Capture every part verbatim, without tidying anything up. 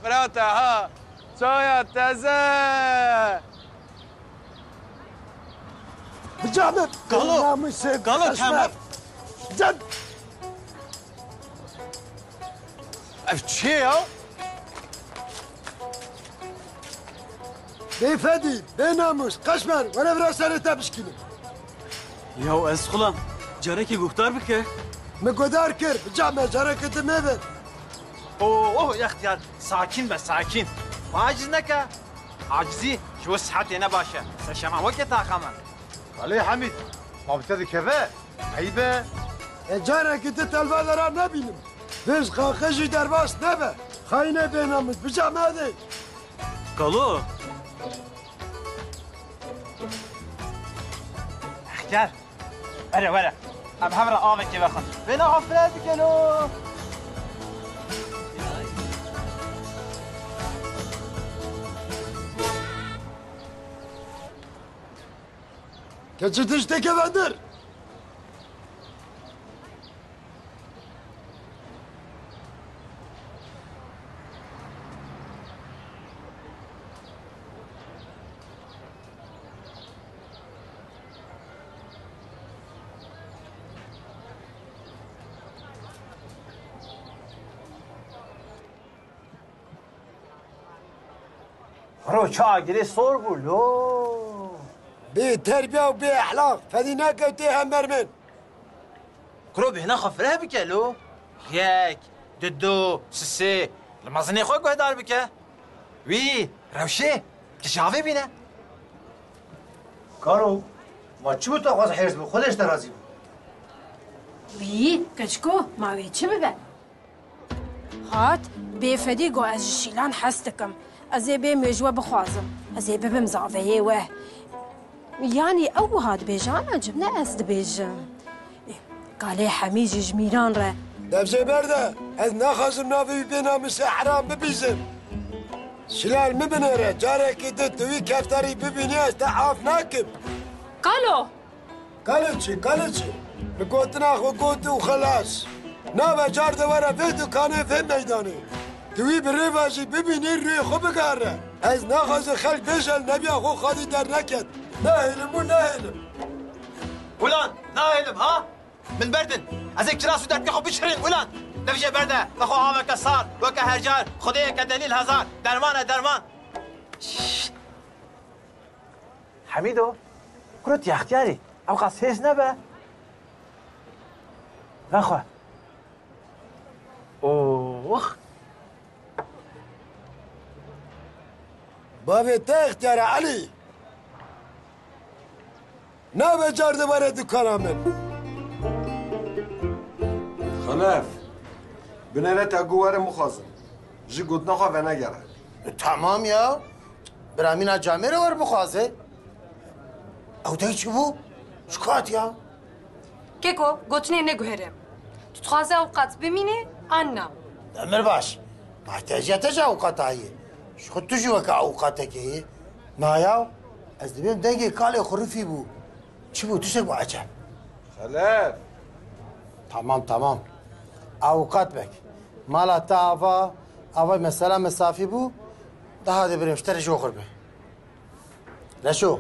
Firata ha. Çaya teze. Bi cahmet. Galo. Namusê Galo, xeşme. Tamam. Can. Ev çi ye ya? Bêfedî, bênamûs, qeşmer, were vira serê te bişkînim. Ya ez xulam, carekê guhdar bike. Min guhdar kir, bica me carekê din mevin. Oh, oh, extiyar, sakin be, sakin. Aciz neke. Acizî ji bo sihetê ne baş e. Serşema weke taxa me. Kalê Hemîd, ma bi te dikeve? Eyb e. E, carekî di telva de ra nebînim. Vêz xaxe jî derbas nebe. Xayînê bênamûs, bica me de. Kalo. Extiyar. Were, were. Em hev re avekê vexwin. Vêna xwe fireh bike lo. Keçi tiştekê vendir. Xuro, çi agirê sor bû lo. Bê terbiya û bê ehlaq, fedî nekewtê hember min. Xuro, bêhna xwe fireh bike lo. Yek, du, du, sisê, li mezinê xwe guhdar bike. Wî, rewşê, tu ji avê bîne. Karo, ma çi bû te xwest hêrs bû? Xwedê ji te razî bû. Wî, keçiko, ma wê çi bibe? Hat, bêfedî got ez ji Şîlan hez dikim. Ez ê bêm wê ji we bixwazim. Ez ê bibim zaveyê we. Yanî ew wiha dibêje, ana cim ne ez dibêjim. Kalê Hemî jî ji Mîran re. Devjê berde, ez naxwazim navê wî bênamûsê heram bibîzim. Şîlan min binêre, carekî din tu wî kefterî bibînî ez te af nakim. Kalo! Kale çi, kale çi? Bi gotina xwe got û xelas. Nabe car de were vê dukanê, vê meydanê. Tu wî bi rêva jî bibînî, rûyê xwe bigare. Ez naxwazim xelk bêje li nebiya xwe xwedî derneket. Nahêlim û nahêlim. Ulan, nahêlim ha? Min berdin. Ez ê kiras û dertê xwe bişirîm ulan. Devjê berde, vexwe aveke sar, weke her car, Xwedêyeke delîl hezar. Derman e, derman. Şşş. Hemîdo, kuro tu extiyarî, ew qas hêz nebe. Vexwe. Ox. Bavê te extiyar e Elî. Nabe car de were dukana min. Xelef, binêre te got were mixwazim. Ji gotina xwe venegere. E, tamam ya. Bira mîna camêre wer bixwaze. Ew dey çi bû? Ji qat ya. Keko, gotinê neguhere. Tu dixwaze ewqat bimîne an na? Demir baş. Ma ihtiyaciya te ji ewqata heye. Ji xwe tu jî weke ewqatekê yê. Na ya, ez dibêm dengê kalê xwe rifî bû. Çi bû? Tiştek bû eceb. Xelef. Tamam, tamam. Ewqat bek. Mala te ava, ava mesela me safî bû. Daha dê birêm ji te re ji oxir be. Reşo,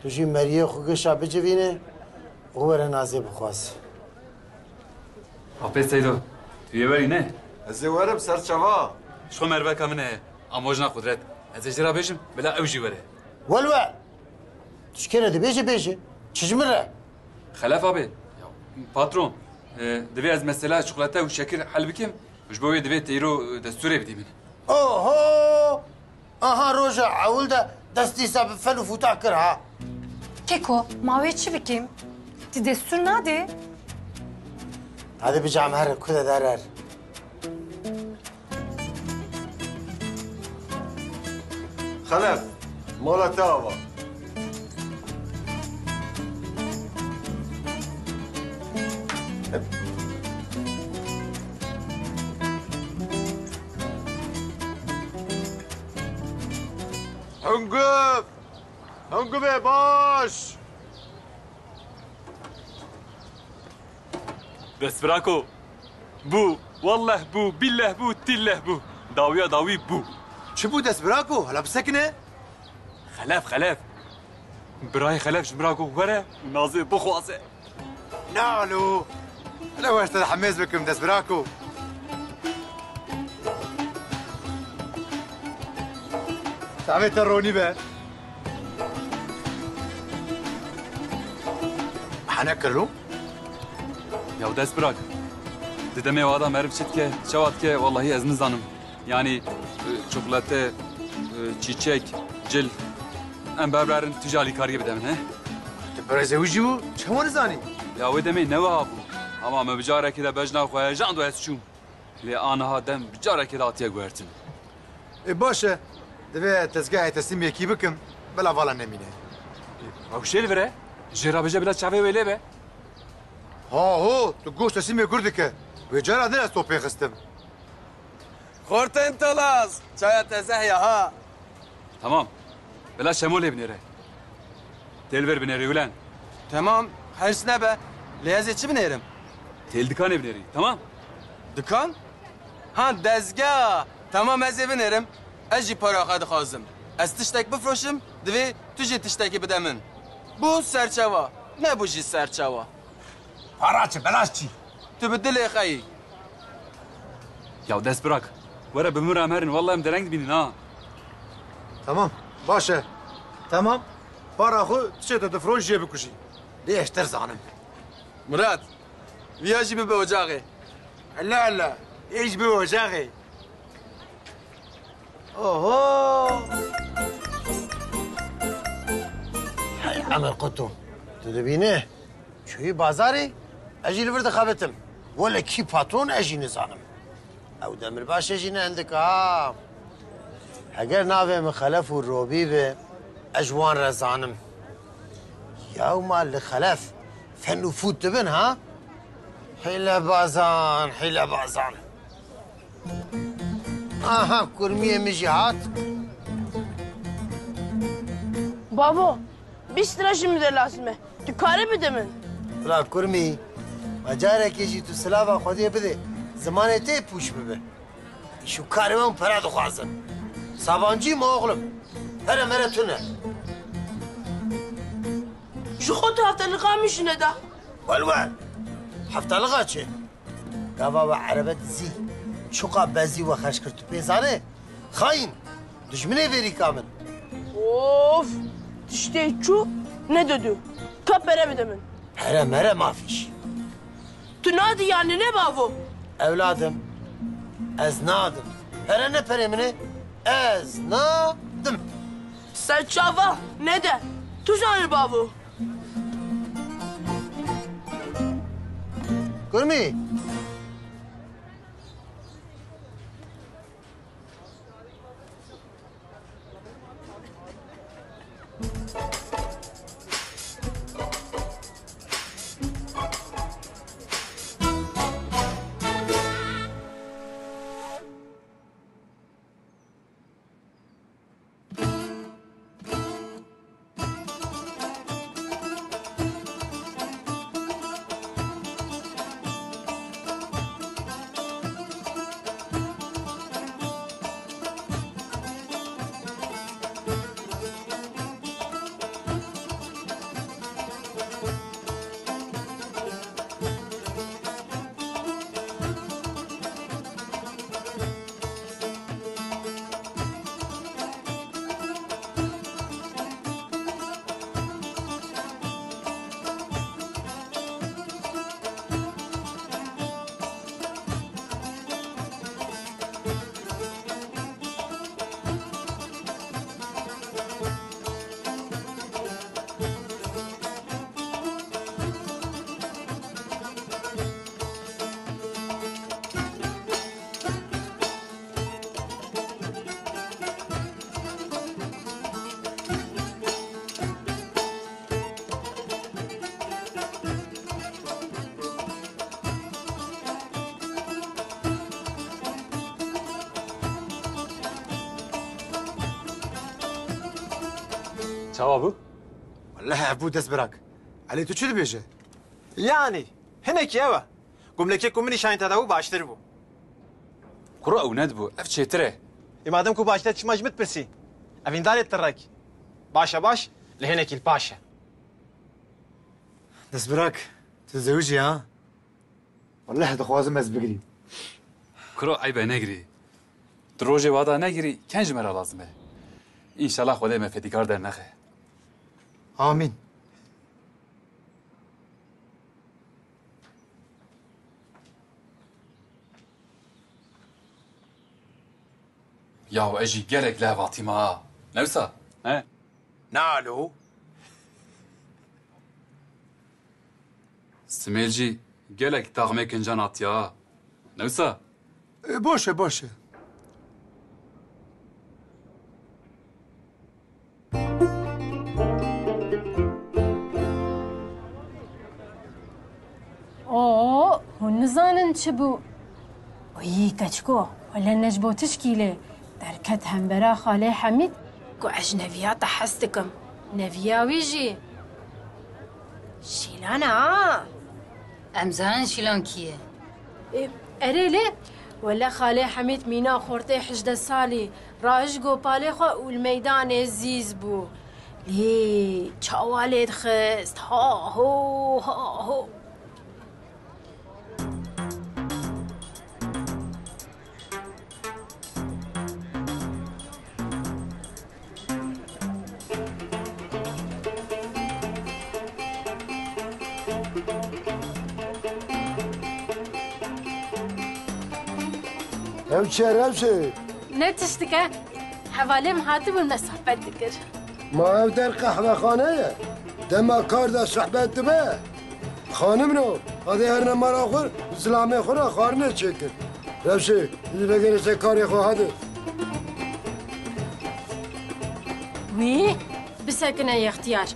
tu jî meriyê xwe gişa bicivîne û were nazê bixwaz. Apê Seydo, tu yê werî ne? Ez ê werim ser çava. Ji xwe merveka min heye, Amojna Qudret. Ez ê jê re bêjim, bila ew jî were. Wel wel. Tu ji kê re dibêjî bêje. Çi ji min re? Xelef abi, ya, patron, e, divê ez mesela çikolate û şekir hel bikim. Ji bo wê divê teyro, e, destûrê bidî min. Oho! Aha roja ewil de dest dîsa bi fel û fûta kir ha. Keko, ma wê çi bikim? Tu destûr nadê? Hadi bicam here, ku de der her. Xelef, mala te ava. Hunguf! Hungufê baş! Destbirako. Bû. Welleh bû, billeh bû, tilleh bû. Dawiya dawî bû. Çi bû destbirako? Hala bisekine. Xelef, Xelef. Birayê Xelef ji min re got were û Nazê bixwaze. Nalo. Hele werte hemêz bikim destbirako. Çavê te ronî be. Hene kirlo? Ya dest birak. Di demê wa da meriv çi dike, çawa dike, wallahî ez nizanim. Yanî, e, çikolate, e, çîçek, cil, em berberin tu jî alîkariyê bide min, he? Tu pere zewicî bû, çawa nizanî? Ya wê demê ne wiha bû. Ama me bi carekê de bejna xwe hejand û ez çûm. Lê aniha dem bi carekê de hatiye guhertin. Ê baş e, divê tezgehê teslîm yekî bikim, bila vala nemîne. Ew şêl vir e, jê re bêje bila çavê wê lê be. Ha ho, tu goş teslîmê gur dike. Wê cara din ez topê xistim. Xortên Tolaz, çaya te zehya ha. Tamam. Bila Şemo lê binêre. Têl ver binêrî ulen. Temam, hirs nebe. Lê ez ê çi binêrim? Têl dikanê binêrî, tamam? Dikan? Ha, dezgeh. Tamam, ez ê binêrim. Ez jî para xwe dixwazim. Ez tiştek bifroşim, divê tu jî tiştekî bide min. Bû serçawa, nebû jî serçawa. Para çi, belaş çi? Tu bi dilê xwe yî. Ya dest bırak. Were bi min re em herin. Wallahî em dereng dibînin ha. Tamam, baş e. Tamam. Para xwe tiştê te difroş jê bikujî. Lê ez ter zanim. Murat, viya jî bibe ocaxê. Hela hela. Ê jî bibe ocaxê. Oho! Hey Emir Kuto, tu dibînî? Çûyî bazarê, ez jî li vir dixebitim. Wele kî patron ez jî nizanim. Ew demirbaşê jî ne hindik e ha. Heger navê min Xelef û Robî be, ez ji wan re zanim. Ya ma li Xelef fen û fût dibin ha? Hîlebazan, hîlebazan. Aha, kurmiyê min jî hat. Bavo, bîst lira ji min de lazim e. Tu karî bide min? Bira kurmî, ma carekê jî tu silava Xwedê bidê, zimanê te pûç bibe. Îş û karê wan pere dixwazin. Sabancî me oxlim. Here mere tune. Ji xwe tu hefteliqa min jî neda. Wel wel. Hefteliqa çi? Gava we erebe dizî, çiqa bezî we xerc kir tu pê zanî? Xayîn, dijminê vêrîka min. Of! Tiştê çû, nedidû. Ka pere bide min. Pere mere mafîş. Tu nadî yanî ne bavo? Ewladim, ez nadim. Pere ne perê min e, ez nadim. Serçava, nede. Tu zanî bavo. Kurmî. Çawa bû? Welleh ev bû dest birak. Elê tu çi dibêje? Yanî, hinekî ew e. Gumlekê ku min nîşanî te dabû baştir bû. Bro, ew nedibû. Ev çêtir e. Ê madem ku baş e, çima ji min dipirsî? Evîndarê tirek. Baş e, baş, lê hinekî li paş e. Destbirak, tu zewicî ha? Welleh dixwazim ez bigirîm. Kuro eyb e negirî. Tu rojê wada negirî, ken ji me re lazim e. Înşallah Xwedê me fedîkar dernexe. Amîn. Yaw ez jî gelek lehvatî ma ha. Ne wisa? He? Nalo. Simêl jî gelek taxmê kincan hatiya ha. Ne wisa? E, baş e, baş e. Oo, hûn nizanin çi bû? Oy, keçiko, wele ne ji bo tişkî lê derket hembera xalê Hemîd ku ez ji neviya te hez dikim. Neviya wî jî Şîlan e ha. Em zanin Şîlan kî ye. E, erê lê, wele xalê Hemîd mîna xortê hejdeh salî, rahişt gopalê xwe û li meydanê zîz bû. Lê çawa lê dixist, ha ho, ha ho. Ew çi ye Rewşê? Ne tiştik e. Hevalê min hatibû me sohbet dikir. Ma ev der qehvexane ye. Dema kar de sohbet dibe. Xanimno, hadi herne mala xwe, zilamê xwe re xwarine çêkin. Rewşê, hadi vegere ser karê xwe, hadi. Wî, bisekine yextiyar.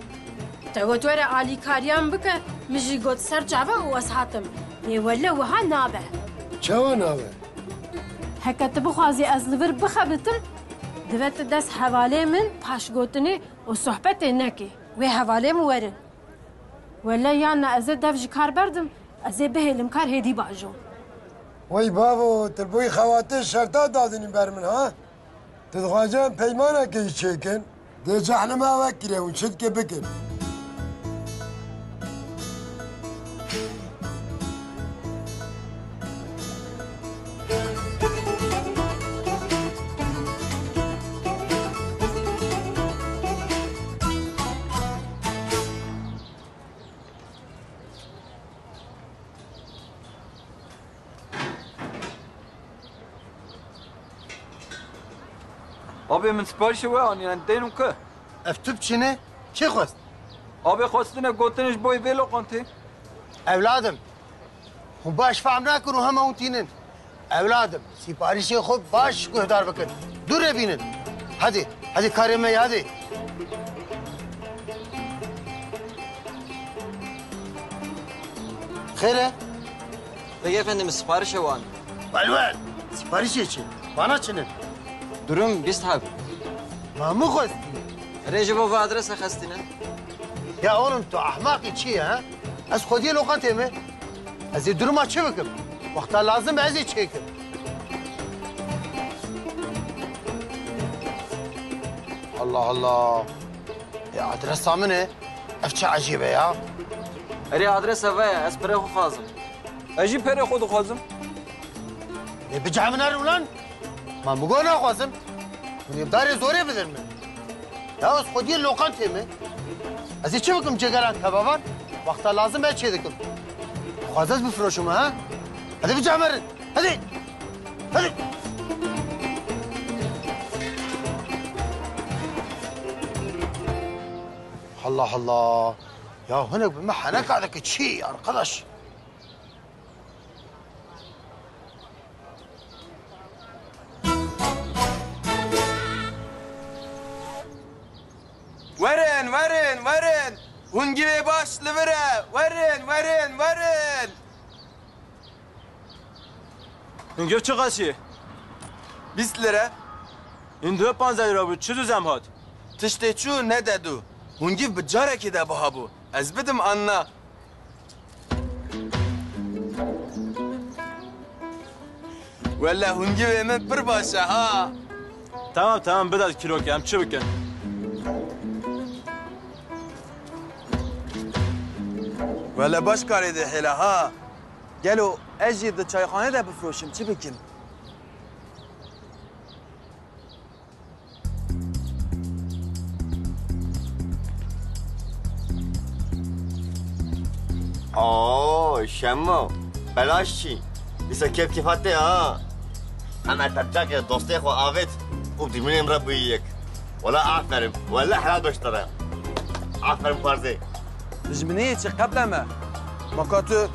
Te got were alîkariyan bike, min jî got ser çava û ez hatim. Ê wele wiha nabe. Çawa nabe? Heke tu bixwazî ez li vir bixebitim, divê tu dest hevalê min paşgotinê û sohbetê nekê. Wê hevalê min werin. Wele yan na ez ê dev ji kar berdim, ez ê bihêlim kar hêdî bajo. Wey bavo, tu li bo wî xewatê şerta dadinî ber min ha? Tu dixwaze em peymanekê jî çêkin? Dê cehlima we kire hûn çi dike bikin. Abê min siparişê we anî, em tên û ki. Ev tu biçîne, çi xwest? Abê xwestine gotine ji bo vê loqantê. Ewladim, hûn baş fehm nakin û hema hûn tînin. Ewladim, siparişê xwe baş guhdar bikin. Dû re bînin. Hadi, hadi karê me ye, hadi. Xêr e? Peki efendim, siparişê wan. Welwel, siparişê çi? Bana çi ne? Durum bîst heb. Ma min xwestî. Erê ji bo vê adrese xestîne. Ya oğlum, tu ahmaqî çi ye, ha? Ez xwediyê loqantê me. Ez ê duruma çi bikim? Wexta lazim be ez ê çêkim. Allah Allah. Ya adresa min e. Ev çi ecîb e ya? Erê adresa ve ye, ez perê xwe xwazim. Ez jî perê xwe dixwazim. Lê bi cem min erin ulan. Ma min got naxwazim. Hûn ê bi darê zorê bidin min. Ya ez xwediyê loqantê me. Ez ê çi bikim cêgeran kebaban? Wexta lazim e çê dikim. Dixwaze ez bifiroşim ha? Hadi bi cem erin. Hadi. Hadi. Allah Allah. Ya hinek bi me heneka dike çi arkadaş? Werin, werin, werin! Hûn givê baş li vir e! Werin, werin, werin! Hûn giv çi qasî? Bîst lire. Hûn dibe panzdeh lira bû. Çi dû zem hat? Tiştê çû ne de dû. Hûn giv bi carekê de biha bû. Ez bidim an na. Wele hûngivê min pir baş e ha. Tamam, tamam, bide kîlokê, em çi bikin? Wele baş karê dihêle ha. Gelo ez jî di çayxanê de bifroşim, çi bikim? Oo, Şemo, belaş çî. Dîsa kêf kêfa te ha. Em etercakê dostê xwe avêt û dimînê min re bûyî yek. Wela aferin, wela helal beş te re. Aferin parzê. Dijminê yê çi qeble me. Ma ka tu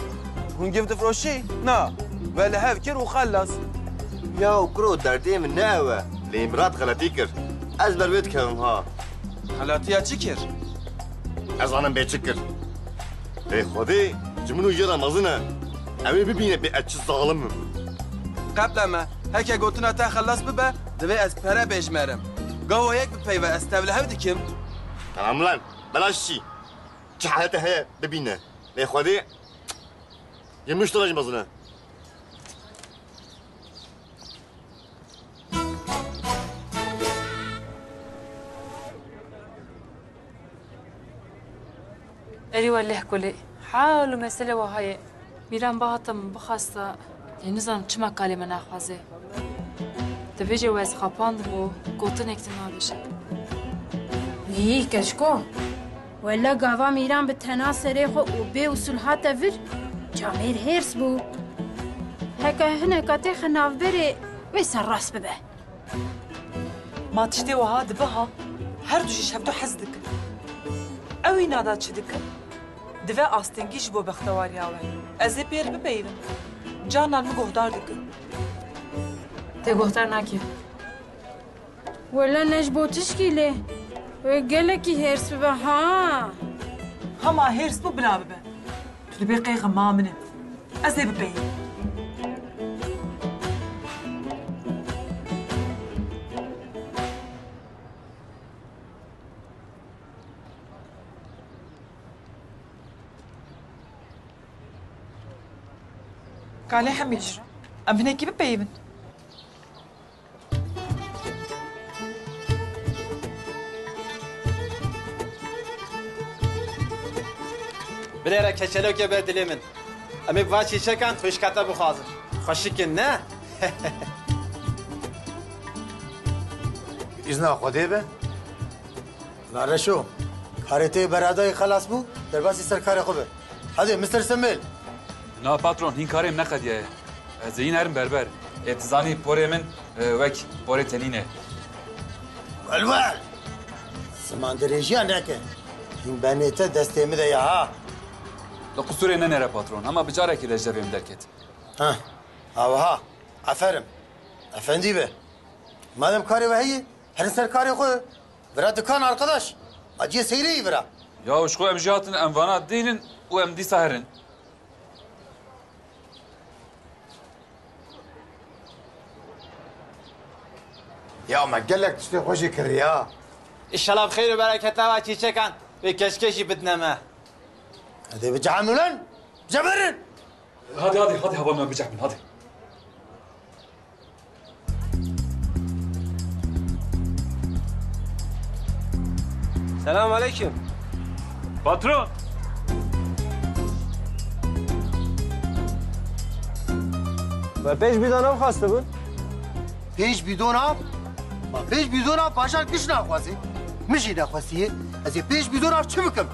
hûngiv difroşî? Na. We li hev kir û xelas. Ya kuro derdê min ne ew e. Lê Mirat xeletî kir. Ez ber wê dikevim ha. Xelatiya çi kir? Ez zanim bê çi kir. Lê Xwedê ji min û jê re mezin e. Ew ê bibîne bê ez çi zalim im. Qeble me. Heke gotina te xelas bibe, divê ez pere bêjmerim. Gava yek bi peyve ez tev li hev dikim. Tamam lan. Belaş çî. Cehalete heye bibîne. Lê Xwedê yemiş tira jî mezin e. Erê weleh kulê. Hal û mesele wiha ye. Mîran bihata min bixwesta, lê nizanim çima kalê me naxwaze. Dibêje we ez xapandim û gotinek din nabêje. Yî keçko, wele gava Mîran bi tena serê xwe û bê usul hate vir, camêr hêrs bû. Heke hineka têxe navberê wê serrast bibe. Ma tiştê wiha dibe ha, her du jî ji hevdu hez dikin. Ew îna da çi dikin? Divê astengî ji bo bextewariya we. Ez ê pê re bipeyivim. Carnan min guhdar dikin. Te guhdar nakir. Wele ne ji bo tişkî lê. Wê gelekî hêrs bibe ha. Hema hêrs bû bila bibe. Tu dibê qey xema min e. Ez ê bipeyivim. Kalê Hemîd, em hinekî bipeyivin. Binêre keçelokê be dilê min. Em ê bi va çîçekan xwişka te bixwazin. Xweşik in, ne? Îzna Xwedê be. La Reşo, karê te beradayî xelas bû, derbasî ser karê xwe be. Hadi, mister Semêl. Na patron, hîn karê min neqediyaye. Ez ê hîn herim berber. Ê tu zanî porê min, e, wek porê te nîne. Welwel! Ziman dirêjiya neke. Hîn benê te destê min de ye ha. Li qusûrê nenêre patron, hema bi carekê de ji cevê min derket. Heh, ha wiha. Aferin. Efendî be. Madem karê we heye, herin ser karê xwe. Vira dikan arkadaş. Ma cihê seyreyî vira. Ya ji xwe em jî hatin, em vana dêlin û em dîsa herin. Ya me gelek tiştê xwe jî kiriya. Îşallah bi xeyr û bereketa ve çîçekan wê keçikê jî bidine me. Hadi bicehim ulan. Biceberin. Hadi, hadi, hadi, hevalno, bicehmin, hadi. Selam aleyküm. Patron. We pênc bidon av xwestibûn. Pênc bidon av? Ma pênc bidon av bajar giş naxwaze. Min jî nexwestiye. Ez ê pênc bidon av çi bikim?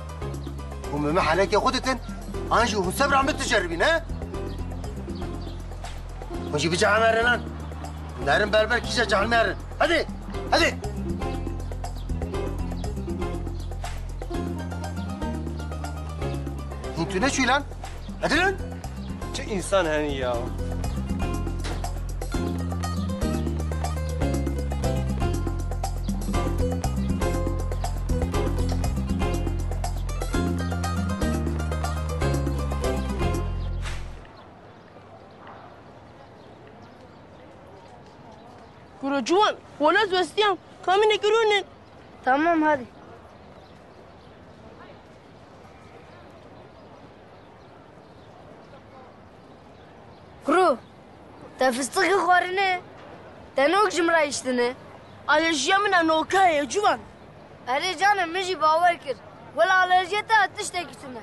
Hûn bi min helekê xwe ditin, an jî hûn sebra min diceribîn, he? Hûn jî bicehemerin lan. Hûn herin berber kîja cehilmê herin. Hadi, hadi. Hûn tu neçûyî lan? Hadi lan. Çi însan henî ya. Kuro ciwan, wele ez westiyam. Kamînekî rûnin. Tamam, hadi. Kuro, Te fistixî xwarine? Te nok ji min re hiştine? Alerjiya min a noka ye, ciwan. Erê canim, min jî bawer kir. Wela alerjiya te tiştekî tune.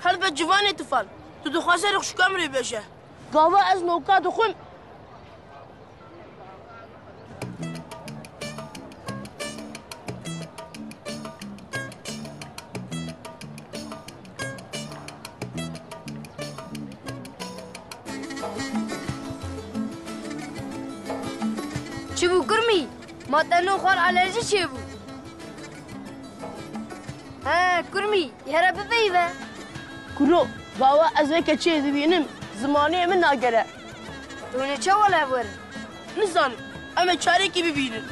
Helbet ciwanê tifal. Tu dixwazî rixşuka min rê bêje. Gava ez noka dixwim. Çi bû kurmî? Ma te no xwar alerjî çêbû? He, kurmî, here bipeyive. Kuro, gava ez veke çê dibînim, zimanê min nagere. Tu ne çawa lev werin? Nizanim, em ê çarekî bibînin.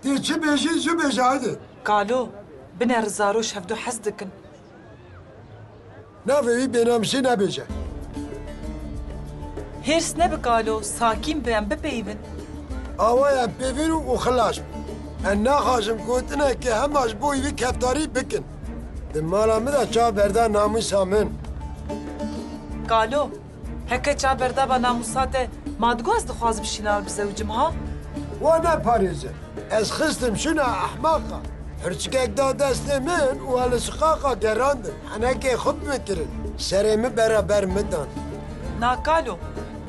Tê çi bêjî, zû bêje, haydi. Kalo, binêre zaroş hevdu hez dikin. Navê wî bênamûsî nebêje. Hêrs nebe kalo, sakîn be, em bipeyivin. Awa ye, em pêvîn û xilas bin. Em naxwazin gotinekê hema ji bo wî keftarî bikin. Di mala min de çav berda namûsa min. Kalo, heke çav berda ba namûsa te, ma digot ez dixwazim Şîlan bizewicim ha? Wa neparêze. Ez xistim şûna ehmaqa. Pirçikek da destê min û li siqaqa gerandin. Henekê xwe bi min kirin. Serê min beraber min dan. Na kalo,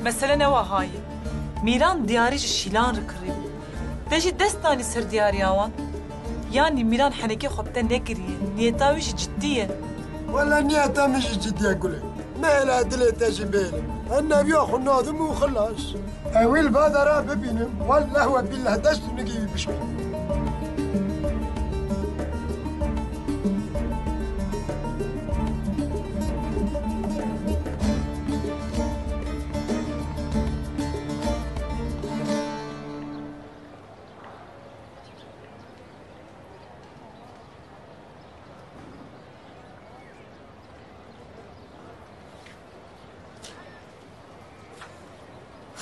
mesele ne wiha ye. Mîran diyarî ji Şîlan re kirî. Te jî dest danî ser diyariya wan. Yanî Mîran henekê xwe bi te nekiriye. Niyeta wî jî cidî ye. Wele niyeta min jî cidî ye gulê. Mehêle dilê te jî bêle. Ez neviya xwe nadim û xilas. Ew ê li va dara bibînim. Wellah we billah dest û nigî wî bişkî.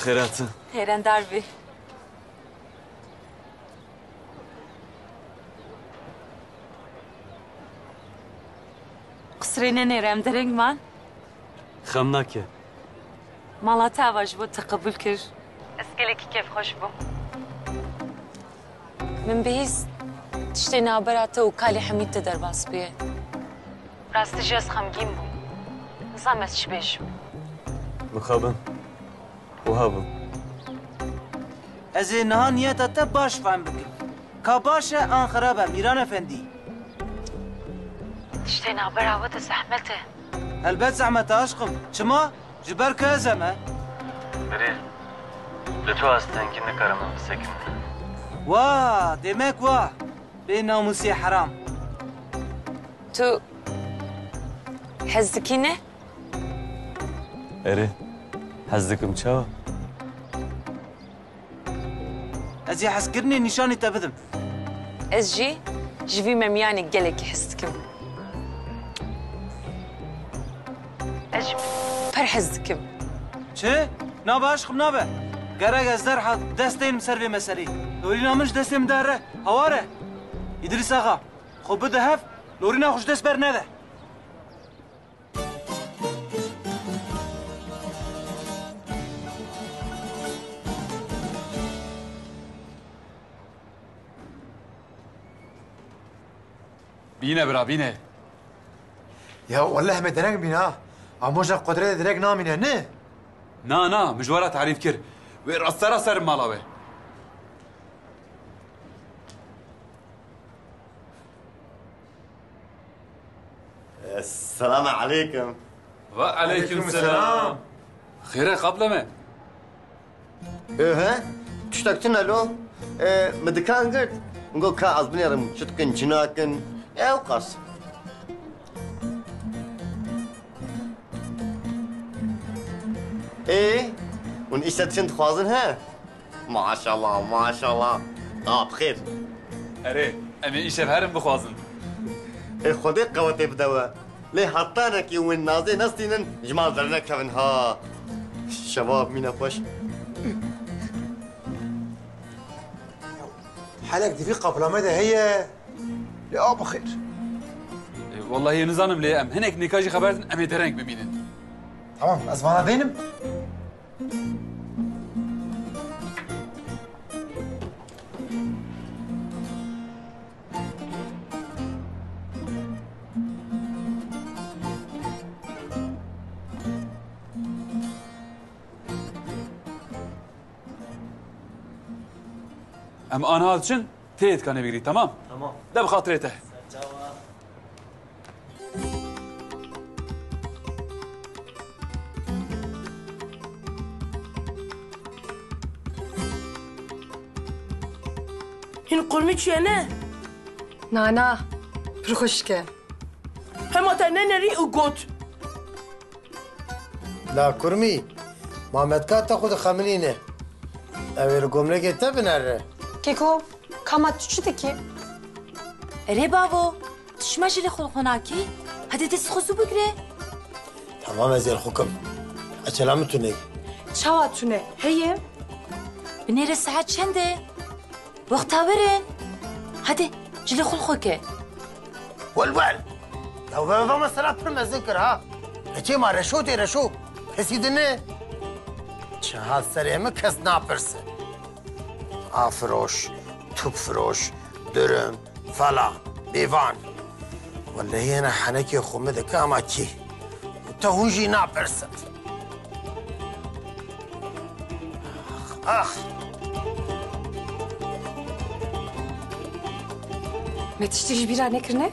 Xêr hatin. Xêrendar bî. Qisrê nenêre, em dereng man. Xem nake. Mala te ava ji bo te qebûl kir. Ez gelekî kêfxweş bûm. Min bihîst tiştê navbera te û kalê Hemîd de derbas bûye. Rastî jî ez xemgîn bûm. Nizam ez çi bêjim. Mixabin. Wiha bû. Ez ê niha niyeta te baş fehm bikim. Ka baş e an xirab e, Mîran Efendî? Tiştê navbera we de zehmet e. Helbet zehmet e aşqim. Çima? Ji ber ku ez em e. Birî, li tu astengî nikarim em bisekinin. Wa, demek wa. Bê namûsê heram. Tu hez dikî ne? Erê, hez dikim çawa? Ez ê hezkirinê nîşanî te bidim. Ez jî ji vî memiyanê gelekî hez dikim. Ez jî per hez dikim. Çi? Nabe aşqim, nabe. Gerek ez derha dest deynim ser vê meseleyê. Lorîna min ji destê min dere. Hawar e. Îdrîs Axa, xwe bide hev, lorîna xwe ji dest bernede. Bîne bira, bîne. Ya welleh me dereng bîne ha. Amoja qudretê direk namîne, ne? Na, na, min ji we re tarîf kir. Wê rastera ser mala we. Selamu aleykum. Ve aleykum selam. Xêr e, qable me. Ehe, tiştek tune lo. E, min dikan girt. Min got ka ez binêrim, çi dikin, çi nakin. Ew qas. Ê, hûn îşte diçin dixwazin he? Maşallah, maşallah. Qa bi xêr. Erê, em ê îşev herin bixwazin. Ê Xwedê qewetê bide we. Lê hetanekî wê nazê nestînin, ji mal dernekevin ha. Şeva mîne xweş. Helek di vî qaplamê de heye. Lê a bi xêr. E, wellahî nizanim lê em hinek nêka jî xeber din, em ê dereng bimînin. Tamam, ez vana deynim. Em aniha diçin, tê dikanê bigirî, tamam? Tamam. De bi xatirê te. Serçawa. Hîn qurmî çûye ne? Na, na. Pir xweşik e. Hema te nenerî û got. La kurmî, Mametka te xwe dixeminîne. Ew ê li gomlekê te binere. Keko, kama tu çi dikî? Erê bavo, tu çima jî lê xwe li xwe nakî? Hadi dest xwe zû bigire. Tamam, ez ê li xwe kim. Eçela min tune. Çawa tune? Heye? Binêre saet çend e? Wexta werin. Hadi, cilê xwe li xwe ke. Wel wel. Ya we va mesela pir mezin kir ha. Reçê ma reşo tê reşo. Kesî dine. Çi hat serê min kes napirse. A firoş, top firoş, durum, falan, bêvan. Wellehî hene henekê xwe min dike ama kî. Te hûn jî napirsin. Ax, ax. Me tiştî ji bîra nekirine?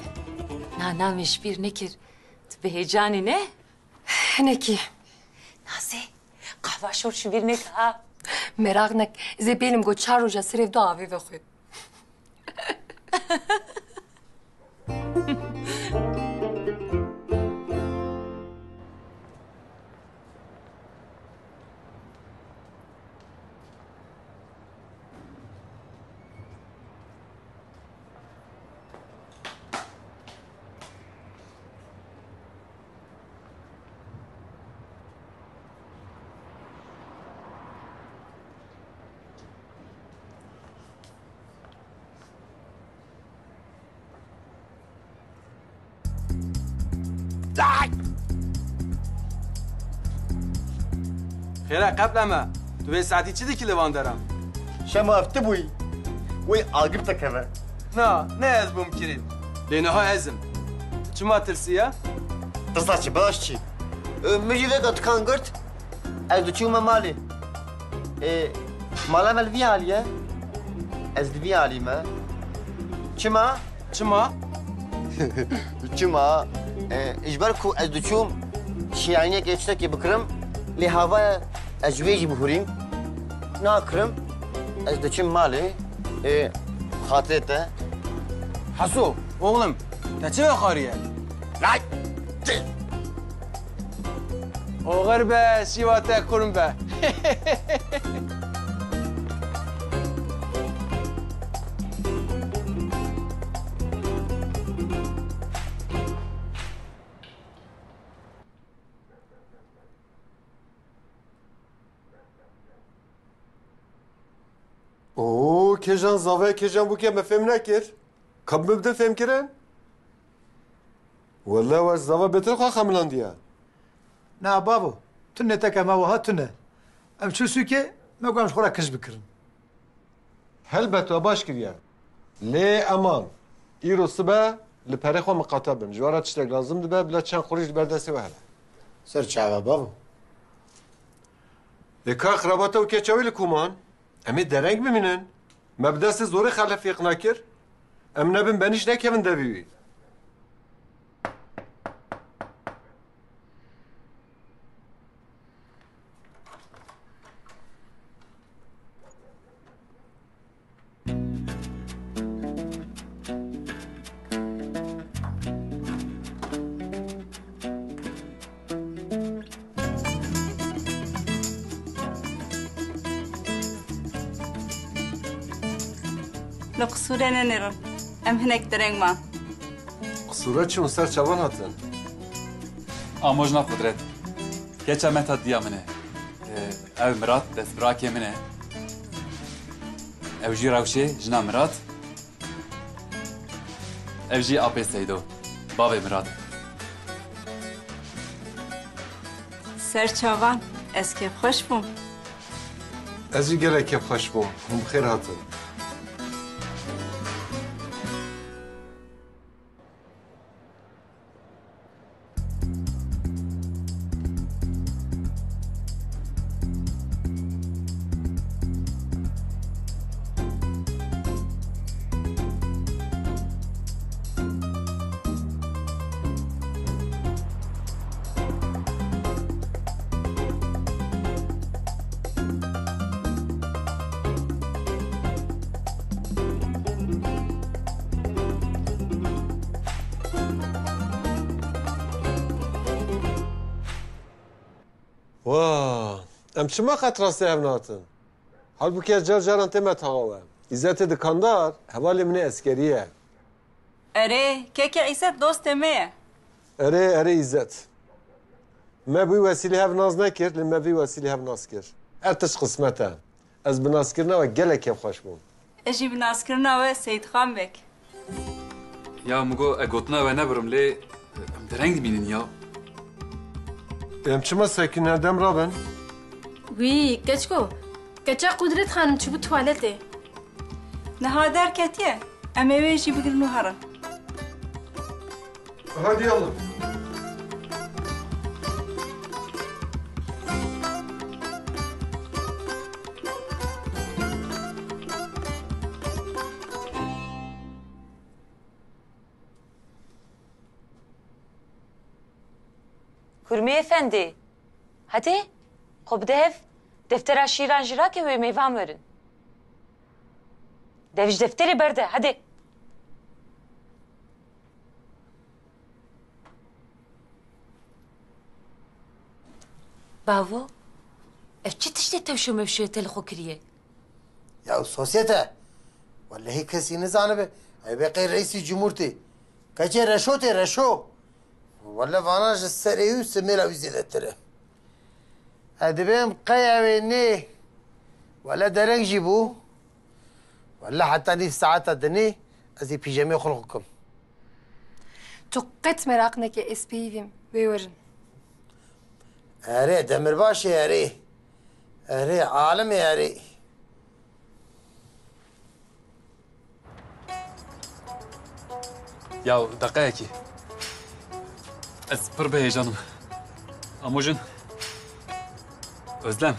Na, na, me ji bîr nekir. Tu bi heyecanî ne? Hinekî. Nazê, qahva şor ji bîr neke ha. Meraq nek, ez ê bêlim got çar roja serê du avê vexwe. Lay! Xêra qepleme. Tu vê saetî çi dikî li van deran? Şema ev tu bûyî. Wê agir te keve. Na, ne ez bûm kirî. Lê niha ez im. Tu çima tirsiye? Tirsa çi, belaş çi? Min jî vêga tikan girt. Ez diçûme malê. Ê, mala me li vî alî ye. Ez li vî alî me. Çima? Çima? Çima? Ê, ji ber ku ez diçûm şiyaniyekê tiştekê bikirim, lê hava ye ez ji wê jî bihurîm. Nakirim, ez diçim malê. Ê, xatirê te. Heso, oğlum, te çi vexwariye? Lay! Oxir be, şîva te kurm be. Oo, kêjan zave, kêjan bûke me fêm nekir. Ka min bide fêm kirin? Wele we zava bêtir xwe xemilandiye. Na bavo, tune teke me wiha tune. Em çû sûkê, me got em ji xwe re kij bikirin. Helbet we baş kiriye. Lê eman, îro sibe li perê xwe miqate bin. Ji we re tiştek lazim dibe, bila çend qurîş li ber destê we hebe. Ser çava bavo. Lê ka xirabata û keça wî li ku man? Em ê dereng bimînin. Me bi destê zorê xelefî iqna kir. Em nebin benîş nekevin devî wî. Li qisûrê nenêrin. Em hinek dereng man. Qisûra çi hûn ser çavan hatin? Amo jina Qudret. Keça Mehta diya min e. Ee, ev Mirat, destbirakê min e. Ew jî Rewşê, jina Mirat. Ev jî apê Seydo, bavê Mirad. Ser çavan, ez kêfxweş bûm. Ez jî gelek kêfxweş bûm. Hûn bi xêr hatin. Wa, em çima qet rastê hev natin? Halbûkî ez car caran tême tawa we. Îzetê dikandar, hevalê min ê eskerî ye. Erê, keke Îzet dostê me ye. Erê, erê Îzet. Me bi wî wesîlê hev nas nekir, lê me vî wesîlê hev nas kir. Her tişt qismet e. Ez bi naskirina we gelek kêfxweş bûm. Ez jî bi naskirina we Seyîdxan Beg. Ya min got, ez gotina we nebirim lê em dereng dimînin ya. Em çima sekîn her dem rabin? Wî, keçko, keçe Qudret Xanim çûbû tuwaletê. Niha derketiye, em ê wê jî bigirin û herin. Hadi yallah. Kurmî Efendî, hadi, xwe bide hev, deftera şîran jî rake wê mêvan werin. Dev ji defterê berde, hadi. Bavo, ev çi tiştê tewşo mewşo ye te li xwe kiriye? Ya sosyete, wellehî kesî nizanibe, ew bê qey reîsî cumhur tê. Keçê reşo tê, reşo. Welle vana ji serê wî simêla wî zêdetir e. Ez dibêm qey ew ê nê. Welle dereng jî bû. Welle heta nîv saeta dinê ez ê pîjemê xwe li xwe kim. Tu qet meraq neke, ez peyivîm, wê werin. Erê, demirbaş ê erê. Erê, alim ê erê. Ya deqeyekî. Ez pir bi heyecan im. Amojin. Özlem.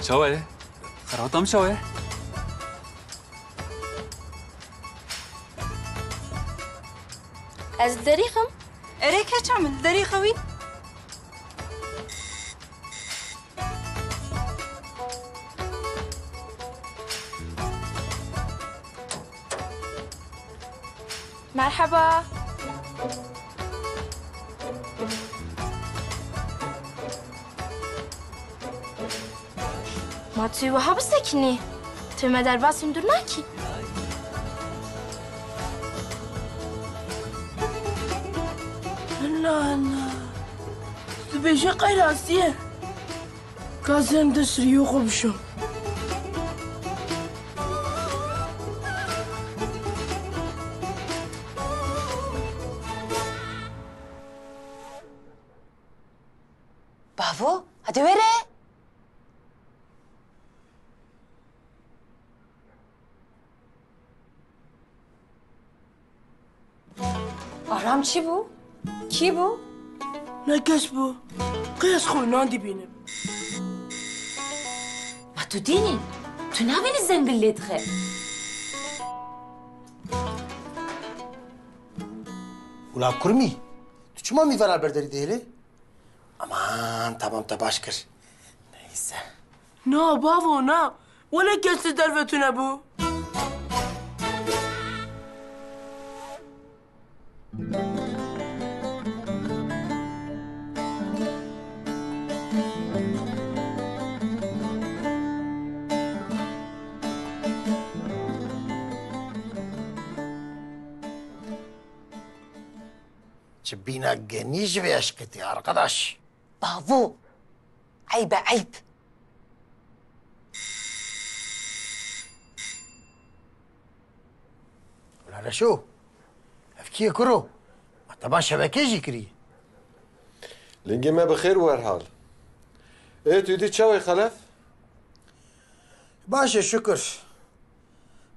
Çawa ye? Xerata min çawa ye? Ez li derî xem. Erê keça min, li derî xewî. Merheba. Ma tu wiha bisekinî? Tu me derbas hundir nakî? Hela, hela. Tu dibêje qey rastî ye? Ka zem de siriyê xwe bişo. Bavo, hadi were. Aram çi bû? Kî bû? Ne kes bû. Qey ez xwe nan dibînim. Ma tu dînî? Tu nabînî zengil lê dixe? Ula kurmî, tu çima mîvana berderî dihêlî? Aman, tamam, te baş kir. Neyse. Na, bavo, na. Wele kes li derve tune bû. Çi bîna genî ji vê eşqê tê, arkadaş. Bavo! Eyb e, eyb. Wela Reşo, ev kî ye kuro? Ma te ban şebekê jî kiriye. Lingê me bi xêr û herhal. Ê, tu dî çawa yî Xelef? Baş e, şukur.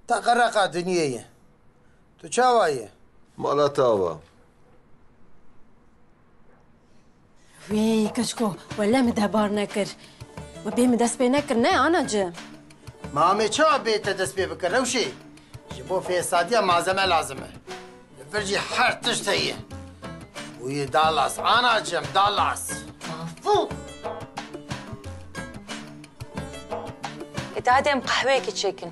Te qereqa dinyê ye. Tu çawa yî? Mala te ava. Wî keçko, wele min dehbar nekir. We bê min dest pê nekir, ne, anacığım? Ma em ê çawa bê te dest pê bike, Rewşê? Ji bo fesadiya malzeme lazim e. Li vir jî her tişt heye. Bûyî Dallas, anacığım, Dallas. Bavû! Ê, te hadi em qehweyekî çêkin.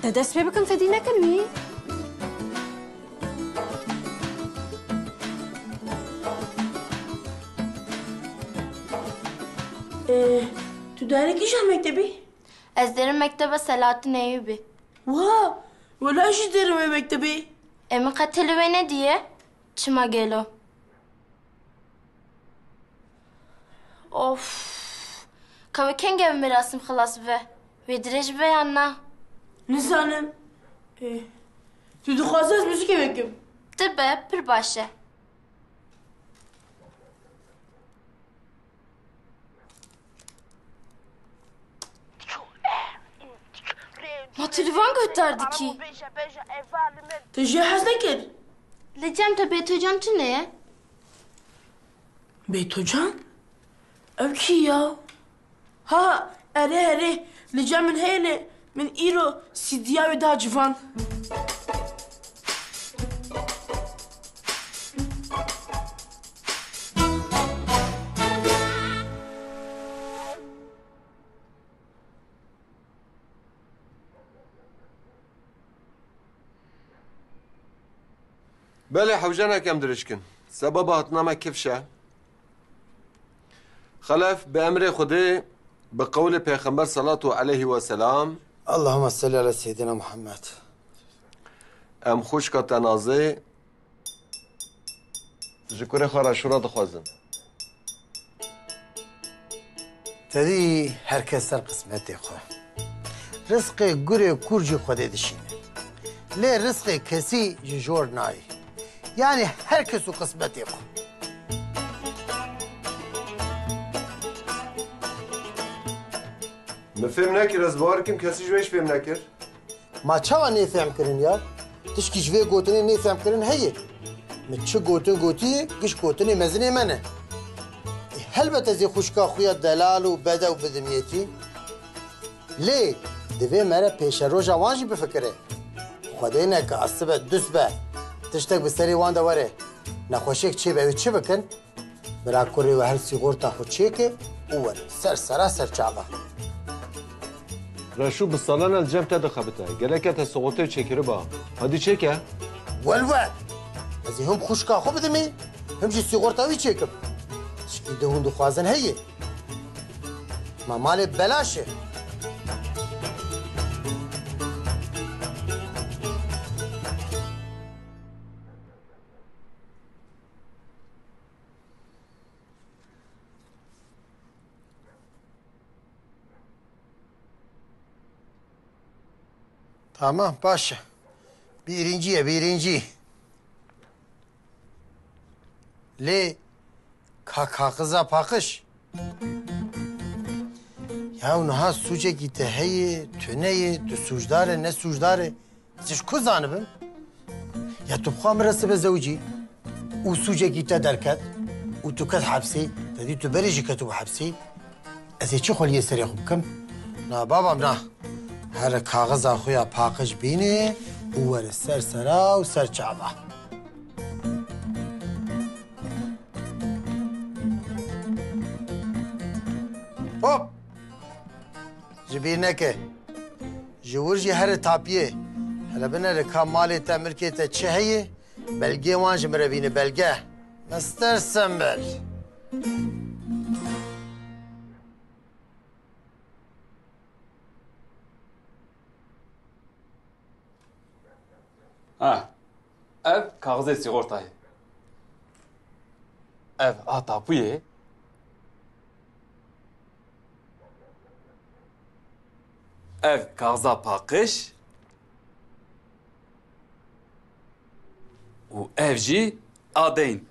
Te dest pê bikin, fedî nekin wî. Ee, tu dayê kîjan mektebî? Ez derim mekteba Selahattin Eyûbî. Wa, wela jî derim wê mektebî. Ê, min qet li wê nediye. Çima gelo? Of. Ka wê kengê ev merasim xilas bibe? Wê dirêj bibe yan na? Nizanim. Ê, tu dixwazî ez muzîkê vekim? Dibe, pir baş e. Ma tu li van guhdar dikî? Tu jê hez nekir? Li cem te Beytocan tune ye? Beytocan? Ew kî ya? Ha, erê, erê. Li cem min heye lê min îro sîdiya wê da civan. Belê, hewce nake em dirêj kin. Sebeba hatina me kifş e. Xelef, bi emrê Xwedê, bi qewlê Pêxember salatu aleyhi ve selam. Allahümme salli ala seyyidina Muhammed. Em xwişka te Nazê ji kurê xwe re şûra dixwazin. Tevî her kes ser qismetê xwe. Rizqê gurê kûr jî Xwedê dişîne. Lê rizqê kesî ji jor nayê. Yanî her kes û qismetê xwe. Min fêm nekir, ez bawer kim kesî ji we jî fêm nekir. Ma çawa nê fêm kirin ya? Tişkî ji vê gotinê nê fêm kirin heye? Min çi gotin gotiye, giş gotinê mezinê me ne. Ê, helbet ez ê xwişka xwe ya delal û bedew bidim yekî. Lê divê mere pêşeroja wan jî bifikire. Xwedê neke, ez sibe dust be, tiştek bi serê wan de were, nexweşiyek çêbe, ew ê çi bikin? Bira kurê we her sîgorta xwe çêke û were ser sera ser çava. Reşû bi salan e li cem te dixebite. Gereke te sîgorteyê çêkiriba. Hadî çêke. Wel we! Ez ê him xwişka xwe bidimê, him jî sîgorta wî çêkim. Tişkî di hûn dixwazin heye. Ma malê belaş e. Tamam, baş e. Bîrincî ye, bîrincî. Lê ka kaxiza paqij? Ya niha sûcekî te heye, tune ye, tu sûcdar e, ne sûcdar e. Ez ji ku zanibim? Ya tu bi xwe min re sibe zewicî û sûcekî te derket û tu ket hepsê, te dî tu berê jî ketibû hepsê. Ez ê çi xweliyê serê xwe bikim? Na babam na. Here kaxiza xwe ya paqij bîne û were ser sera û ser çava. Hop! Ji bîr neke. Ji wir jî here tapiyê. Hele binere ka malê te, milkê te çi heye? Belgê wan ji min re bîne, belge. Mister Sembel. Ha. Ev Kaxizê sîxortayê. Ev a tapûyê. Ev kaxiza paqij. Û ev jî a deyn.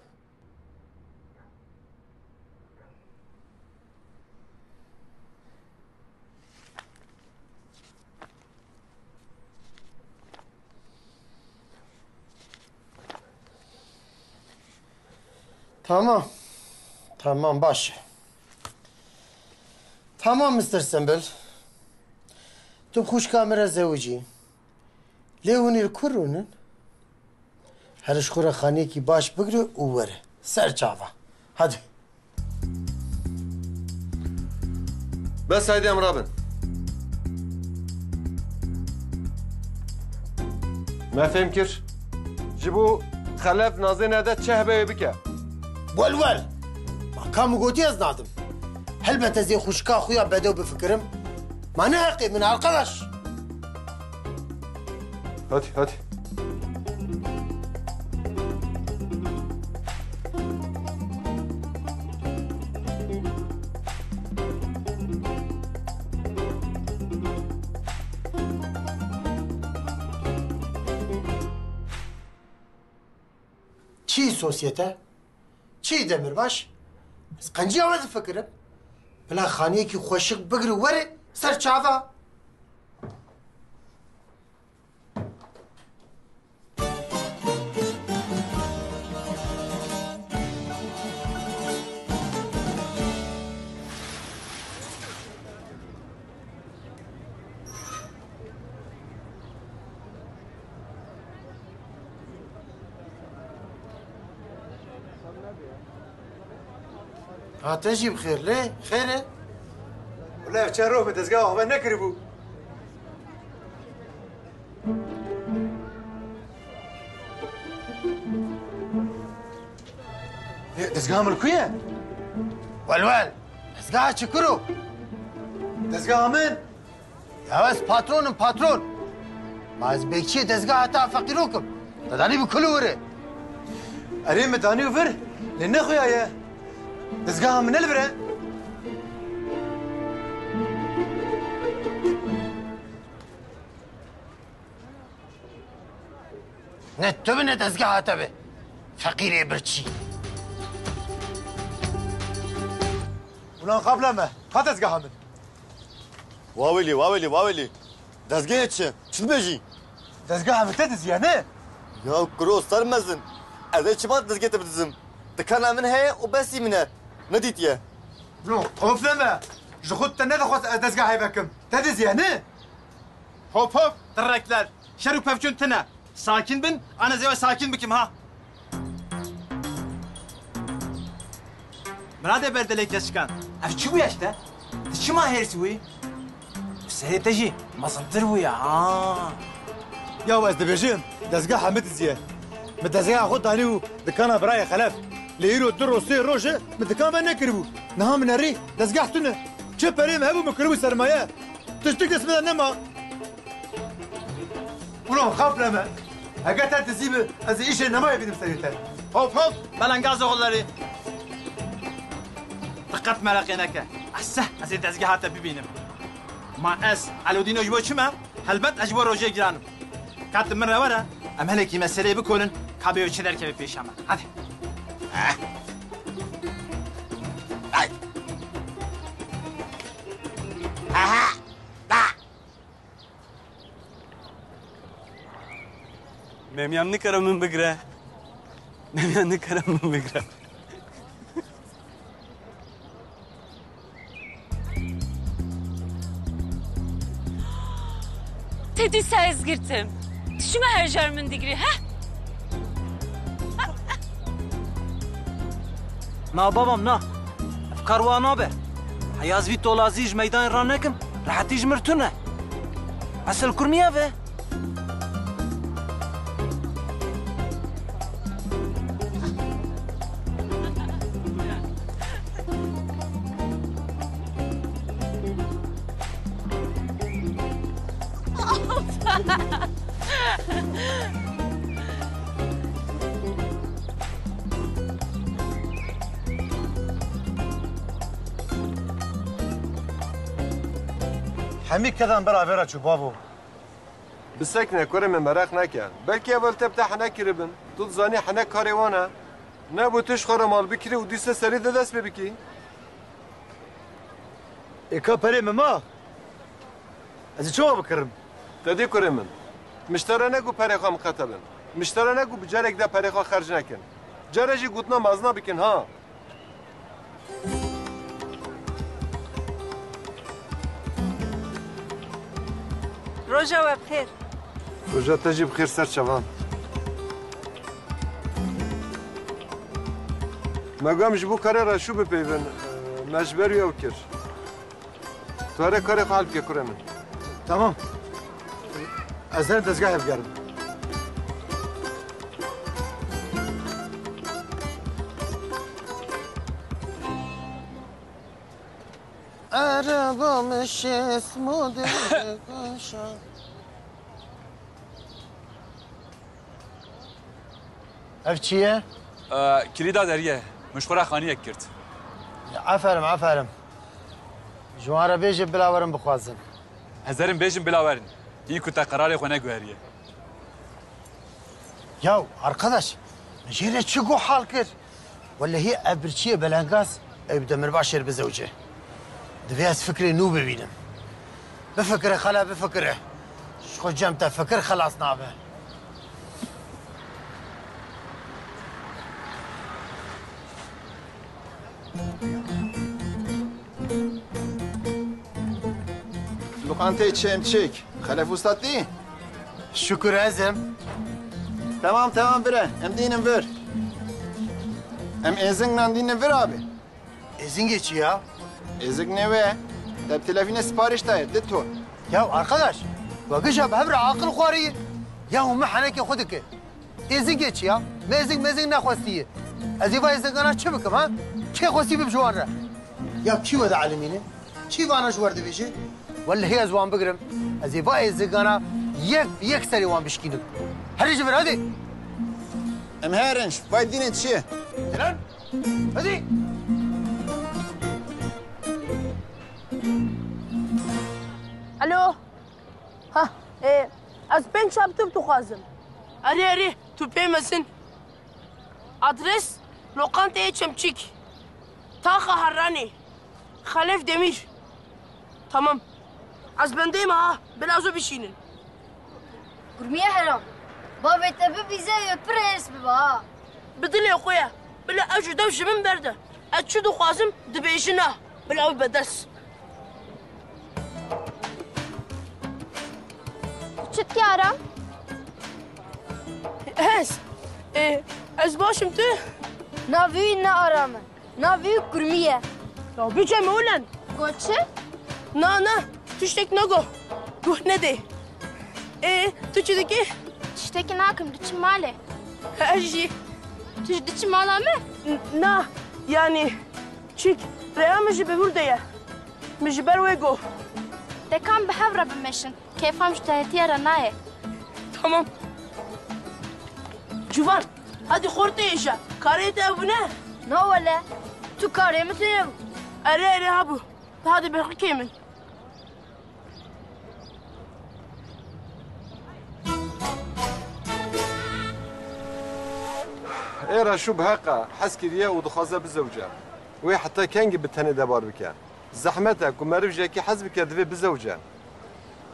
Tamam. Tamam, baş e. Tamam, mister Sembel. Tu xwişka min re zewicî. Lê hûn ê li ku rûnin? Here ji xwe re xaniyekî baş bigire û were. Ser çava. Hadi. Bes, haydi em rabin. Me fêm kir. Ji bo Xelef Nazê nede çi hebe wê bike. Wel wel. Ma ka min gotî ez nadim. Helbet ez ê xwişka xwe ya bedew bifikirim. Ma ne heqê min arkadaş. Hadi, hadi. Çi sosyete? Çi demirbaş? Ez qenciya we difikirim. Bila xaniyekî xweşik bigir û were ser çava. Ha, te jî bi xêr lê, xêr e? Wele ev çend roj me dezgeha xwe nekiribû. Ê, dezgeha min li ku ye? Wel wel, dezgeha çi kuro? Dezgeha min? Ya ez patron im, patron. Ma ez bekçiyê dezgeha te ya feqîrok im. Te danî bi kul û wir e. Erê, min danî û vir, lê ne xuya ye. Dezgeha min ne li vir e. Ne tu bi ne dezgeha te bi. Feqîrê birçî. Ulan xapleme, ka dezgeha min? Wawêlî, wawêlî, wawêlî. Dezgehê çi? Çi dibêjî? Dezgeha min te diziye, ne? Ya kuro ser mezin. Ez ê çima dezgehê te bidizim? Dikana min heye û besî min e. Nedîtiye. No, xofleme. Ji xwe te nedixwest ez dezgehê vekim. Te diziye, ne? Hop hop, tirekler. Şer û pevçûn tune. Sakin bin, an ez ê we sakin bikim ha. Miradê berdelê keçikan. Ev çi bûye ji te? Tu çima hêrs bûyî? Serê te jî mezintir bûye ha. Ya ez dibêjim, dezgeha min diziye. Min dezgeha xwe danî û dikana birayê Xelef. Lê îro du roj sê roj e, min dikan venekiribû. Niha min herî dezgeh tune. Çi perê min hebû, min kiribû sermaye. Tiştik dest min de nema. Ulan xafleme. Heger te dizî bi, ez ê îşê nemayê bînim serê te. Hop hop, belengazê oxullerî. Diqet mereqê neke. Ez seh, ez ê dezgeha te bibînim. Ma ez, Elodîno ji bo çi me? Helbet ez ji bo rojê giran im. Ka tu min re were, em hinekî meseleyê bikonin, ka bêyo çi derkeve pêşa me. Hadi. Aha! Da! Memyan nikare min bigire. Memyan nikare min bigire. Te dîsa ez girtim. Tu çima her car min digirî, he? Na babam, na. Ev kar wa nabe. Heya ez vî tolazî ji meydanê ranekim, rehetî ji mir tune. Esil kurmî ev e. Hemî kedan bera vê re çû bavo. Bisekne kurê min, meraq neke. Belkî ev te bi te hene kiribin. Tu dizanî hene karê wan e. Nebû tu ji xwe re mal bikirî û dîsa serî de dest pê bikî. Ê ka perê min ma? Ez ê çawa bikirim? Te dî kurê min. Min ji te re negot perê xwe miqete bin. Min ji te re negot bi carek de perê xwe xerc nekin. Care jî gotina mezina bikin ha. Roja we bi xêr. Roja te jî bi xêr ser çavan. Me got em ji bo karê Reşû bipeyvin. Me ji ber wî ew kir. Tu here karê xwe hel bike kurê min. Tamam. Ez her dezgehê bigerim. Araba mişes model koşa. Ev çi ye? Ee, kilîda deriyê. Min ji xwe re xaniyek girt. Aferin, aferin. Ji wan re bêje bila werin bixwazin. Hezerin bêjin bila werin. Hîn ku te qerarê xwe neguheriye. Yaw, arkadaş, min jê re çi guh hal kir? Wellehî ev birçiyê belengaz, ew bi demirbaşê re bizewce. Divê ez fikrê nû bibînim. Bifikire xele, bifikire. Ji xwe cem te fikir xelas nabe. Loqanteyê Çemçik. Xelef Usta tê? Şükür ez im. Tamam, tamam, bire. Em dînin vir. Em êzingnan dînin vir abi. Êzingê çi ya? Êzing ne we? Te bi telefîne sipariş daye, di ton. Ya arkadaş, we gişa bi hev re aqil xwarî. Ya hûn min henekê xwe dike. Êzingê çi ya? Mêzing mêzing nexwestiye. Ez ê va êzingana çi bikim ha? Kê xwestî bim ji wan re? Ya kî we de elimîne? Kî vana ji we re dibêje? Wellehî ez wan bigirim. Ez ê va êzingana yek bi yek serê wan bişkînim. Herî ji vir hadi. Em herin ji vay dînê çi ye? Hadi. Alo. Ha, e, ez pênc çap tûp dixwazim. Erê, erê, tu pê mezin. Adres, Loqanteyê Çemçik. Taxa Herranê. Xelef Demîr. Tamam. Ez bendeyim ha, bila zû bişînin. Gurmiye heram. Bavê te bibîze wê pir hêrs bibe ha. Bi dilê xwe ye. Bila ev ji dev ji min berde. Ez çi dixwazim, dibêjina. Bila wî bedes. Çi dikî Aram? Ez, e, ez baş im, tu? Navê wî ne Aram e. Navê wî Kurmî ye. Ya biçe me ulen. Got çi? Na, na, tiştek nago. Guh nedê. Ê, tu çi dikî? Tiştekî nakim, diçim malê. Ez jî. Tu jî diçî mala me? N-, na, yanî, çik, rêya min ji bi wir de ye. Min ji ber wê got. De kan bi hev re bimeşin. Kêfa min ji tenêtiya re nayê. Tamam. Ciwan, hadi xortê hêja. Karê te hebûne? Na wele. Tu karê min tê hebû. Erê, erê, hebû. Hadi berxikê min. Ê Reşû bi heq e, hez kiriye û dixwaze bizewce. Wê heta kengî bi tenê debar bike? Zehmet e ku meriv ji yekî hez bike, divê bizewce.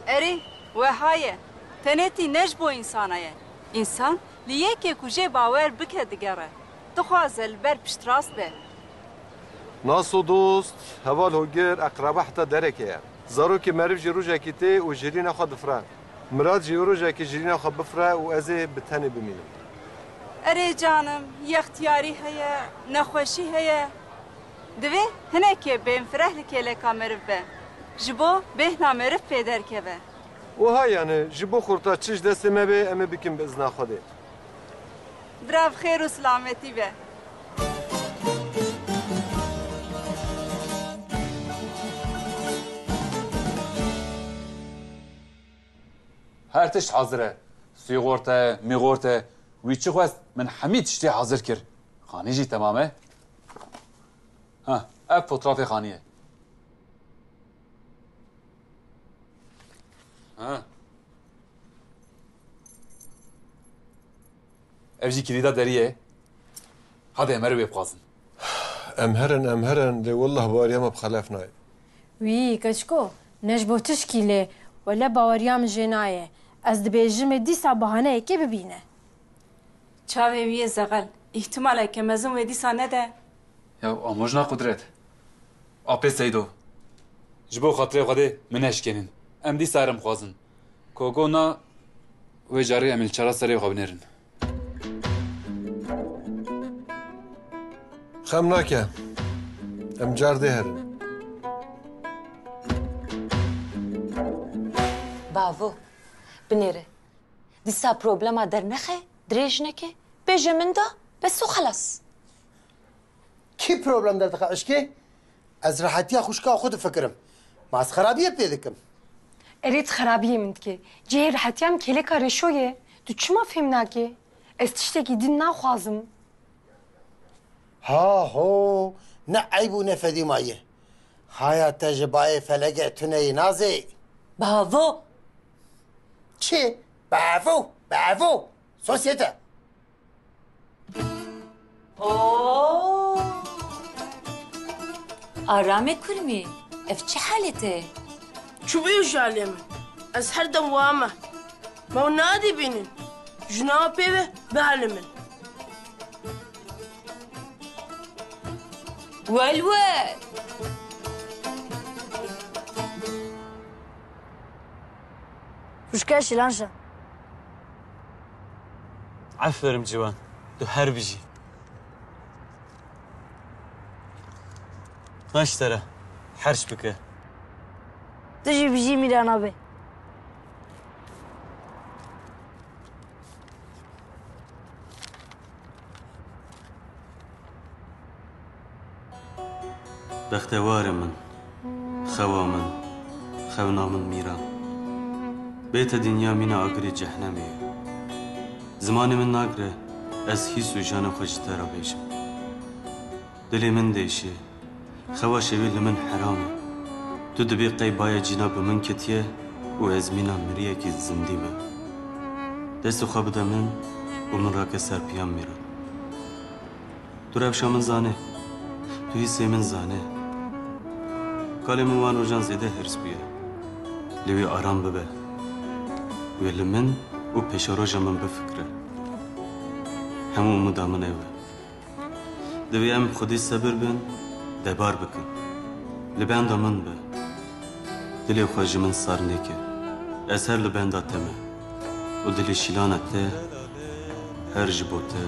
Erê, weha ye. Tenêtî ne ji bo însana ye. Însan li yekê ku jê bawer bike digere. Dixwaze li ber piştrast be. Nas û dost, heval hogir, eqreba heta dereke ye. Zarokê meriv jî rojekî tê û jêrîna xwe difire. Mirad jî rojekî jêrîna xwe bifire û ez ê bi tenê bimînim. Erê canim, yextiyarî heye, nexweşî heye. Divê hinekê bêhnfireh li kêleka meriv be. Ji bo bêhna meriv pê derkeve. Wiha yani, ji bo xorta çi ji destê me bê, em ê bikin bi izna Xwedê. Bira bi xêr û silametî be. Her tişt hazir e. Sîxorte, mîxorte, wî çi xwest, min hemî tiştê hazir kir. Xanî jî temam e. Ha, ev fotrafê xanî ye. Ha. Ev jî kilîda deriyê ye. Hadi em herin wê bixwazin. Em herin, em herin, lê wellah baweriya me bi xelef nayê. Wî, keçiko, ne ji bo tişkî lê, wele baweriya min jê nayê. Ez dibêjim ê dîsa bahaneyekê bibîne. Çavê wî yê zexel, îhtimaleke mezin wê dîsa nede. Ya amojna qudret. Apê Seydo. Ji bo xatirê Xwedê min neşkênin. Em dîsa herin bixwazin. Kogo na, wê carê em li çara serê xwe binêrin. Xem nake. Em car dê herin. Bavo, binêre. Dîsa problema dernexe, dirêj neke, bêje min da, bes û xelas. Kî problem derdixe eşkê? Ez rehetiya xwişka xwe difikirim. Ma ez xerabiyê pê dikim? Erê, tu xerabiyê min dikê. Cihê rehetiya min kêleka reşo ye. Tu çima fêm nakê? Ez tiştekî din naxwazim. Ha ho, ne eyb û ne fedî maye. Haya te ji bayê felege tuneyî nazê. Bavo! Çi? Bavo, bavo! Sosyete! Oo! Aramê kurmî, ev çi halê te ye? Çi bûye ji alê min? Ez her dem wiha me. Ma hûn nadibînin? Jina pê ve bihelimin. Wel wel. Xwişka şilan şa. Aferin ciwan. Tu her bijî. Naş te re. Herş bike. Tu jî bijî mîra nabê. Bextewarê min, xewa min, xewna min mîran. Bê te dinya mîna agirê cehnemê ye. Zimanê min nagire, ez hîs û janê xwe ji te re bêjim. Dilê min diêşe, xewa şevê li min heram e. Tu dibê qey baya cîna bi min ketiye û ez mîna miriyekî zindî me. Destê xwe bide min û min rake ser piya mîran. Tu rewşa min zanê. Tu hîsê min zanê. Kalê min wan rojan zêde hêrs bûye. Lê wê aram bibe. Wê li min û pêşeroja min bifikire. Hemû umûda min ew e. Divê em xwedî sebir bin, debar bikin. Li benda min be. Dilê xwe ji min sar neke. Ez her li benda te me. Û dilê şîlana te her ji bo te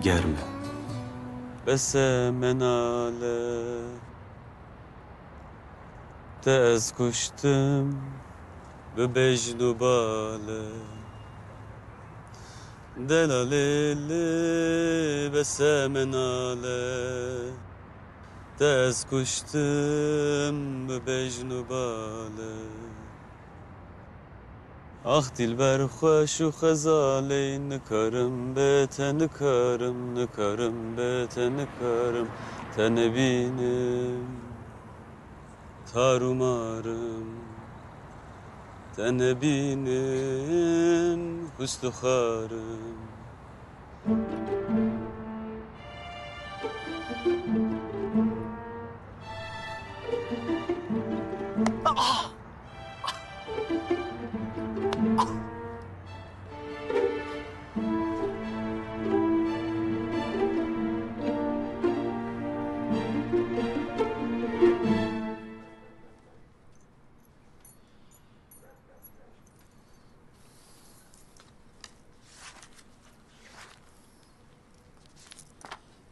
germ e. Bes e menale. Te ez kuştim bi bejn û bale. Delalê li bese menale. Te ez kuştim bi bejn û bale. Ax dilber xweş û xezalê, nikarim be te, nikarim, nikarim be te, nikarim te nebînim. Tar û marim te nebînim, xwist û xarim.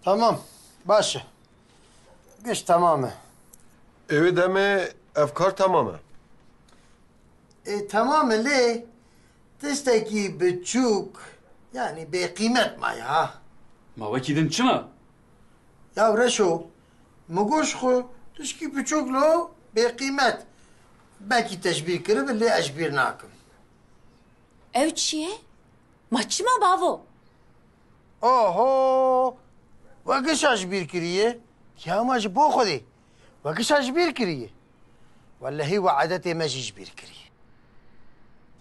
Tamam, baş e. Giş temam e. Ê wê demê ev kar temam e. Ê, temam e lê tiştekî biçûk, yanî bêqîmet maye ha. Ma wekî din çima? Ya Reşo, min goş xwe tişkî biçûk lo bêqîmet. Belkî te ji bîr kiribe lê ez ji bîr nakim. Ew çi ye? Ma çima bavo? Oho! We gişa ji bîr kiriye? Ya ma ji bo Xwedê. We gişa ji bîr kiriye? Wellehî we edetê me jî ji bîr kiriye.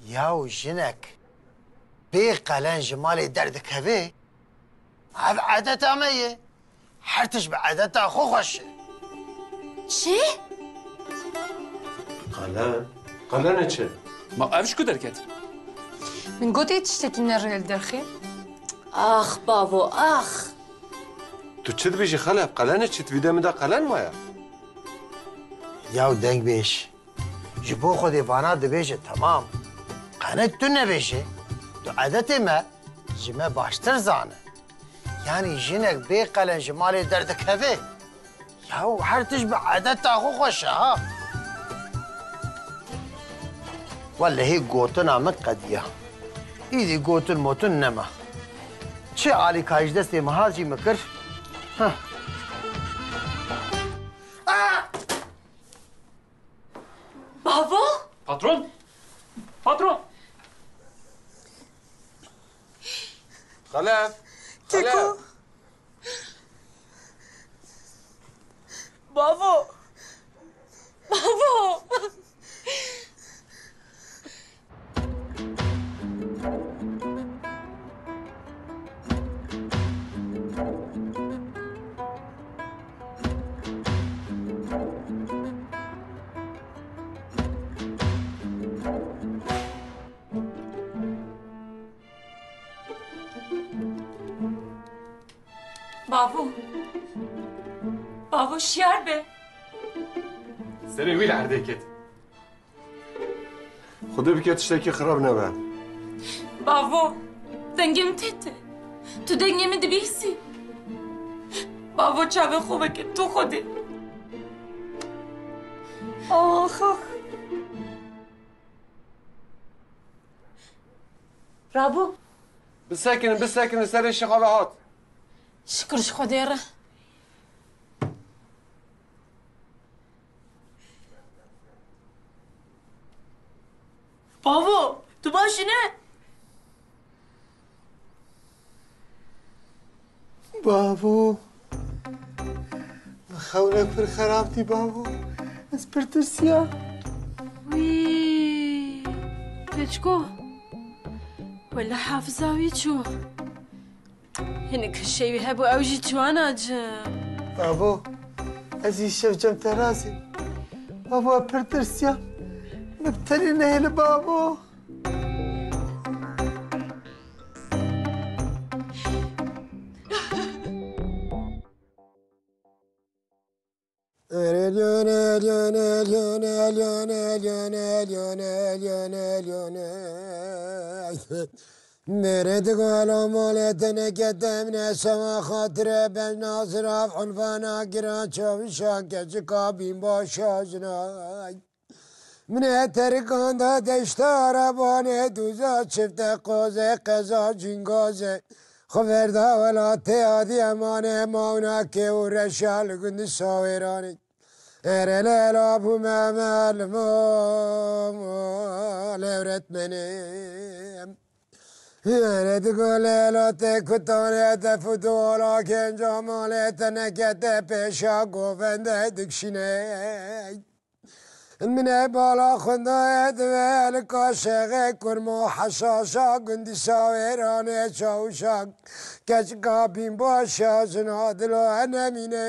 Yaw jinek bê qelen ji malê derdikeve, ev edeta me ye. Her tişt bi edeta xwe xweş e. Çi? Qelen? Qelen e çi? Ma ev ji ku derket? Min gotê tiştekî ne rê li derxê. Ax bavo, ax. Tu çi dibêjî Xelef? Qelen e çi? Di vî demê de qelen maye? Yaw dengbêj. Ji bo Xwedê vana dibêje temam. Qenet tu nebêje. Tu edetê me ji me baştir zane. Yanî jinek bê qelen ji malê derdikeve. Yaw her tişt bi edeta xwe xweş e ha. Wellehî gotina min qediya. Îdî gotin motin nema. Çi alîkayî ji destê min hat jî min kir. Heh. Bavo? Patron! Patron! Xelef! Keko! Xelef! Bavo! Bavo! Bavo. Bavo, şiyar be. Serê wî li erdê ket. Xwedê bike tiştekî xirab nebe. Bavo, dengê min tê te. Tu dengê min dibihîsî. Bavo, çavê xwe veke tu Xwedê. Ax, ax. Rabû. Bisekinin, bisekinin, serê şixa ve hat. Şikir ji Xwedê re. Bavo, tu baş î ne? Bavo. Xewnek pir xerab dî bavo. Ez pir tirsiyam. Wî. Keçko. Wele hafiza wî çû. Hinek hişê wî hebû ew jî çû anacim. Bavo. Ez îşev cem terazê. Bavo, ez pir tirsiyam. Min bi tenê nehêli bavo. Nere digala malê teneke demne şewa xatire ben nazira ulvana giran çavişa keçika bîn başa jinay. Min e terikanda deşta arabanê dûza çifte qoze qeza cîngaze. Xwe verda welatê adî emane mawna kê û reşa li gundî Sawêranê. Ere lela bû me melmo lewretmenê. Ere digo lela te kutane def û dola genca malê teneke te pêşa govende dikşîne. Min e bala xwendayê divê li kaşexê kurmo heşaşa gundî Sawêranê çawşa keçika bîn başa jina dilo nemîne.